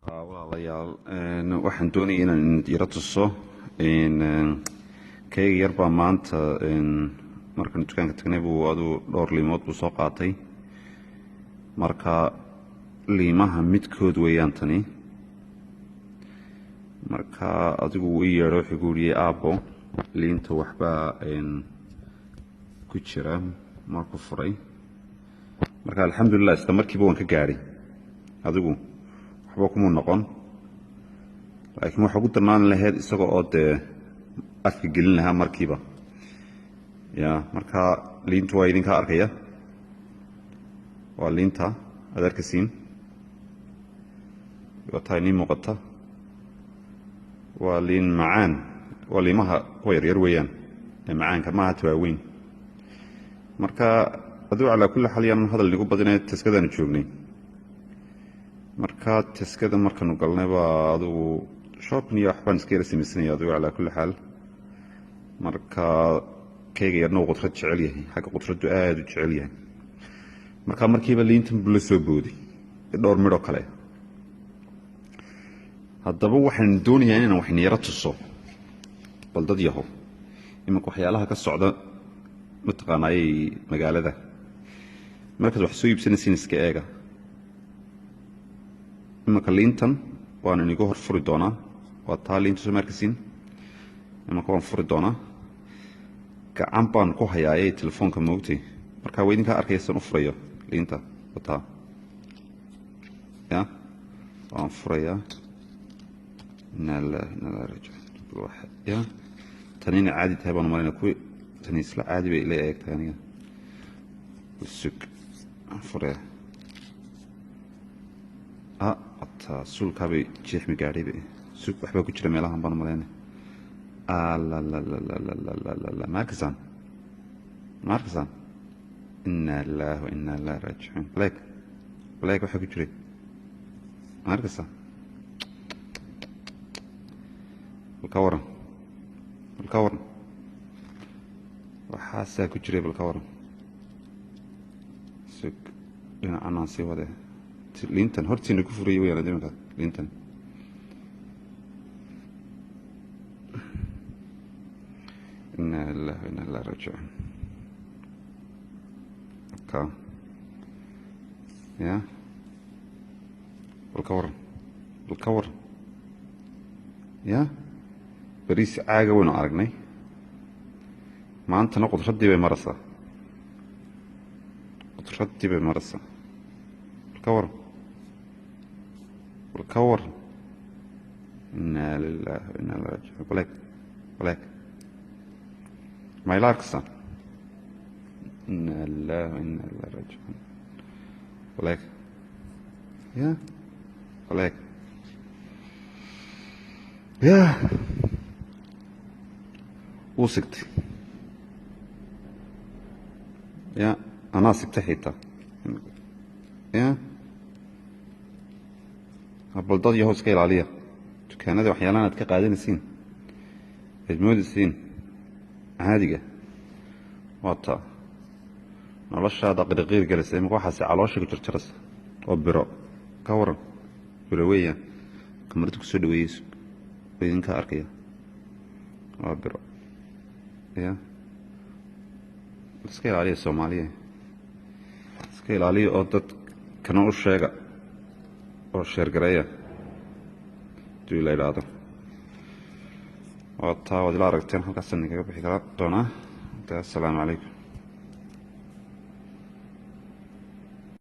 Walaalayaal, waxaan doonaya inaan yaro tuso kayga yar baa maanta markaan dukaanka tagnay buu aduu dhowr liimood buu soo qaatay. Marka liimaha midkood weeyaan tani. Marka adigu uu ii yeedho, wuxuu ku yidhi, "Aabbo, liinta waxbaa ku jira." Markuu furay marka, alxamdulilah, isla markiiba waan ka gaadhay. Adigu waxba kumuu noqon, laakiin waxa ugu darnaan lahayd isaga oo dee afka gelin lahaa markiiba ya. Marka liintu waa idinka arkaya, waa liinta aad arkasiin, waa taa inii muuqata. Waa liin macaan, waa liimaha kuwa yaryar weeyaan ee macaanka, maaha ta waaweyn. Marka adigu calaa kulli xaal yaan hadal nigu badinay. Tesco-daanu joognay. Marka Tesco-da markaanu galnay baa adigu shopping iyo waxbaan iska yara samaysanaya. Adigu calaa kulli xaal, marka kayga yarna uu qudrad jecel yahay, xagga qudraddu aada u jecel yahay. Marka markiiba liintan buu la soo booday, dhowr midhoo kale. Haddaba waxaan doonayaa inaan wax niyaro tuso. Bal dad yahow, iminka waxyaalaha ka socda mataqaanaayay magaalada, markaad wax soo iibsanaysiin iska eega. Iminka liintan waan inigu hor furi doonaa. Waa taa liinta, soo maarkasiin? Iminka waan furi doonaa, gacan baan ku hayaayay telefoonka, moogtay. Marka waa idinkaa arkaya san u furayo liinta. Waa taa ya, waan furayaa. Inaa lillahi inaa ilaihi raajicuun. Ya, tani inay caadi tahay baan umalayna. Kuwi tani isla caadi bay ila eeg tahay aniga. Sug, aan furaya. Hataa suulkaabay jeexmi gaadhayba. Sug, waxbaa ku jira meelahan baan umalaynay. Alalalalalalala, ma arkaysaan? Ma arkaysaan? Inaa lillahi wa inaa ilaihi raajicuun. Baleeg, baleeg, waxaa ku jiray ma arkaysaa? Bal ka waran, bal ka waran, waxaasaa ku jiray. Bal ka waran. Sug, dhinacan aan sii wadee. Liintan hortiina ku furayay wayaan iminka liintan. Inaa lillahi wa inaa ilaihi raajicuun. Ka ya, bal ka waran, bal ka waran. Ya, bariis caaga waynu aragnay, maantana qudraddii bay maraysaa, qudraddii bay maraysaa. Bal ka waran, bal ka waran. Inaa lillahi wa inaa ilaihi raajicuun. Baleeg, baleeg, ma ila arkaysaa? Inaa lillahi wa inaa ilaihi raajicuun. Baleeg ya, baleeg ya, wuu sigtay ya, anaa sigtay xitaa ya. Bal dad yahow, iska ilaaliya dukaanada waxyaalahan aad ka qaadanaysiin, aad moodaysiin caadiga. Waa taa noloshaada qiriqiir galaysa. Imika waxaase caloosha ku jarjaraysa oo biro. Ka waran, biro weeyaan. Kamarada kusoo dhaweeyeyso, idinkaa arkaya, waa biro ya. Iska ilaaliya Soomaaliya, iska ilaaliya oo dad kana u sheega oo share gareeya hadii la idhaahdo. Waa taa, waad ila aragteen. Halkaasaan idinkaga bixi kara doonaa. Assalaamu calaykum.